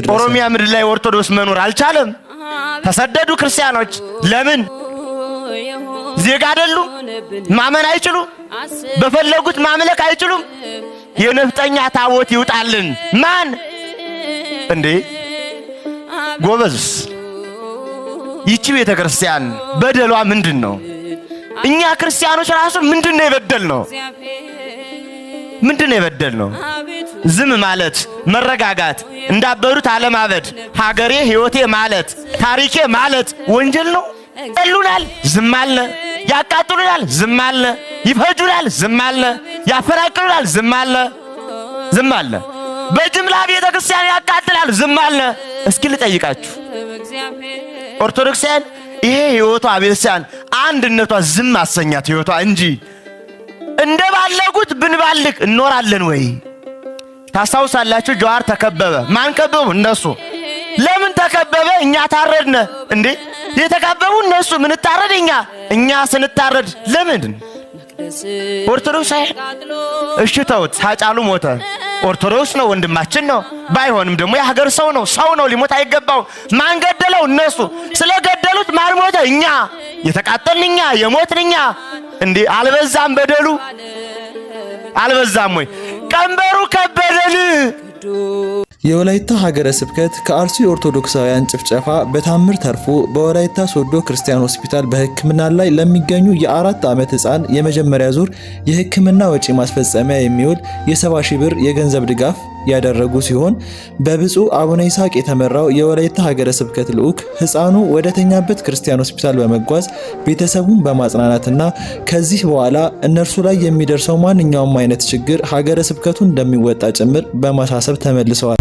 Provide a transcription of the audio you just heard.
ኦሮሚያ ምድር ላይ ኦርቶዶክስ መኖር አልቻለም። ተሰደዱ ክርስቲያኖች። ለምን? ዜጋ አይደሉም? ማመን አይችሉም? በፈለጉት ማምለክ አይችሉም? የነፍጠኛ ታቦት ይውጣልን። ማን እንዴ ጎበዝ! ይቺ ቤተ ክርስቲያን በደሏ ምንድን ነው? እኛ ክርስቲያኖች ራሱ ምንድን ነው የበደል ነው? ምንድን ነው የበደል ነው? ዝም ማለት፣ መረጋጋት፣ እንዳበዱት አለማበድ፣ ሀገሬ ሕይወቴ ማለት፣ ታሪኬ ማለት ወንጀል ነው? ይሉናል፣ ዝም አልነ። ያቃጥሉናል፣ ዝም አልነ። ይፈጁናል፣ ዝም አልነ። ያፈናቅሉናል፣ ዝም አልነ። ዝም አልነ። በጅምላ ቤተ ክርስቲያን ያቃጥላል፣ ዝም አልነ። እስኪ ልጠይቃችሁ ኦርቶዶክሳውያን፣ ይሄ ሕይወቷ ቤተክርስቲያን አንድነቷ ዝም አሰኛት ሕይወቷ እንጂ እንደ ባለጉት ብንባልግ እኖራለን ወይ? ታስታውሳላችሁ? ጀዋር ተከበበ። ማን ከበቡ? እነሱ። ለምን ተከበበ? እኛ ታረድነ እንዴ? የተከበቡ እነሱ፣ ምንታረድ እኛ። እኛ ስንታረድ ለምን ኦርቶዶክስ? እሺ ተውት። ሃጫሉ ሞተ። ኦርቶዶክስ ነው፣ ወንድማችን ነው። ባይሆንም ደግሞ የሀገር ሰው ነው፣ ሰው ነው፣ ሊሞት አይገባው። ማን ገደለው? እነሱ። ስለገደሉት ማን ሞተ? እኛ። የተቃጠልን እኛ፣ የሞትን እኛ። እንዴ አልበዛም? በደሉ አልበዛም ወይ? ቀንበሩ ከበደን። የወላይታ ሀገረ ስብከት ከአርሲ ኦርቶዶክሳውያን ጭፍጨፋ በታምር ተርፎ በወላይታ ሶዶ ክርስቲያን ሆስፒታል በሕክምና ላይ ለሚገኙ የ4 ዓመት ህፃን የመጀመሪያ ዙር የሕክምና ወጪ ማስፈጸሚያ የሚውል የ70 ሺህ ብር የገንዘብ ድጋፍ ያደረጉ ሲሆን፣ በብፁዕ አቡነ ይስሐቅ የተመራው የወላይታ ሀገረ ስብከት ልዑክ ህፃኑ ወደ ተኛበት ክርስቲያን ሆስፒታል በመጓዝ ቤተሰቡን በማጽናናትና ከዚህ በኋላ እነርሱ ላይ የሚደርሰው ማንኛውም አይነት ችግር ሀገረ ስብከቱ እንደሚወጣ ጭምር በማሳሰብ ተመልሰዋል።